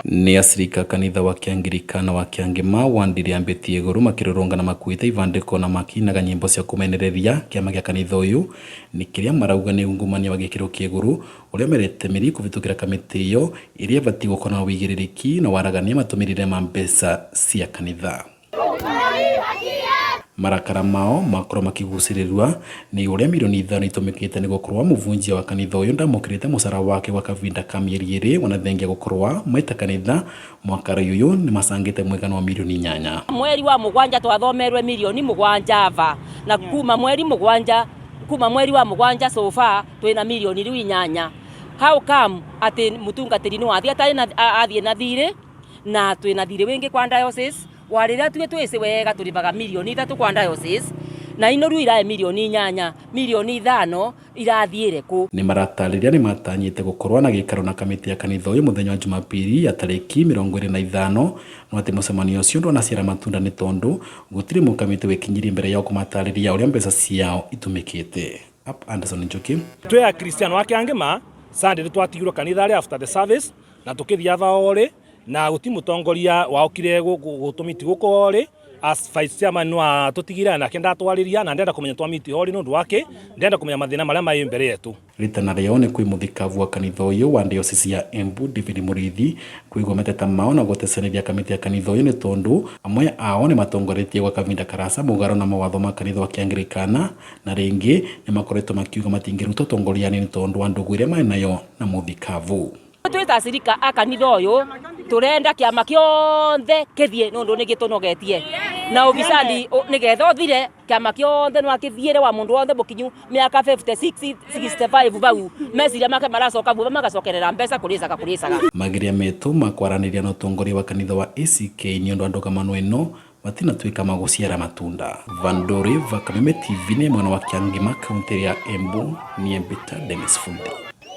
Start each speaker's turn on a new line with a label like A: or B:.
A: Nĩ acirika kanitha wa Kĩangirikana wa Kĩangĩma wa Ndiri ya Mbĩti Igũrũ makĩrũrũngana makuĩte ibandĩko na makĩinaga nyĩmbo cia kũmenereria kĩama gĩa kanitha ũyũ nĩ kĩrĩa marauga nĩ ungumania wa gĩkĩro kĩa igũrũ ũrĩa merete mĩri kũvĩtũkĩra kamĩtĩ ĩyo ĩrĩa ĩbatiĩ gũkorwo na ũigĩrĩrĩki na waragania matũmĩrĩre ma mbeca cia kanitha. Marakara mao makorwo makĩgucĩrĩrua nĩ ũrĩa mirioni ithano itũmĩkĩte nĩ gũkorwo mũbunjia wa kanitha ũyũ ndamũkĩrĩte mũcara wake gwa kavinda ka mĩeri ĩrĩ ona thengia gũkorwo maita kanitha mwaka ũyũ nĩ macangĩte mũigana wa mirioni inyanya.
B: Mweri wa mugwanja twathomerwe mirioni mugwanja ava na kuma mweri mugwanja kuma mweri wa mugwanja so far twina mirioni riu inyanya. How come ati mutungatiri ni wathie atari na athie na thiri na twina thiri wingi kwa diocese wa riria tue twisi wega turivaga mirioni ithatu kwa diocese na ino riu irae mirioni inyanya mirioni ithano irathiire ku.
A: Nĩ maratarĩria nĩ matanyĩte gũkorwo na gĩikaro na kamĩtĩ ya kanitha ũyũ mũthenya wa Jumapili ya tarĩki 25 no atĩ mũcemanio ũcio ndwanaciara matunda nĩ tondũ gũtirĩ mũkamĩtĩ wĩkinyirie mbere yao kũmatarĩria ũrĩa mbeca ciao itumĩkĩte. Up Anderson Njoki.
C: Twĩ Akristiano a Kĩangĩma Sunday nĩ twatigirwo kanitha rĩ after the service na tũkĩthiĩ ava orĩ na gũti mũtongoria waokire gũtũmiti gũkũ orĩ as vice chairman no atũtigire nake ndatwarĩria na ndenda kũmenya twamiti orĩ nĩ ũndũ wake ndenda kũmenya mathĩna marĩa marĩ mbere yetu.
A: Ritana rĩao nĩ kwĩ mũthikabu wa kanitha ũyũ wa diocese ya Embu David Mũrĩithi kũigua mateta mao na gũtecanĩria kamĩtĩ ya kanitha ũyũ nĩ tondũ amwe ao nĩ matongoretie gwa kavinda karasa mũgaro na mawatho ma kanitha wa Kĩangirikana na rĩngĩ nĩ makoretwo makiuga matingĩruta ũtongoria nĩ tondũ wa ndũgũ ĩrĩa marĩ nayo na mũthikabu.
B: Twĩ ta acirika a kanitha ũyũ tũrenda kĩama kĩothe kĩthiĩ nĩ ũndũ nĩ gĩtũnogetie na ũbicadi nĩgetha ũthire kĩama kĩothe no akĩthiĩre wa mũndũ wothe mũkinyu mĩaka 56 65 bau meciria make maracoka vuva magacokerera mbeca kũrĩcaga kũrĩcaga.
A: Mageria metũ ma kwaranĩria na ũtongoria wa kanitha wa ACK nĩ ũndũ wa ndũgamano ĩno matinatuĩka ma gũciara matunda. Vandori va Kameme TV nĩ mwena wa Kĩangĩma kaũntĩ ya Embu niĩ Mbita Dennis Fundi.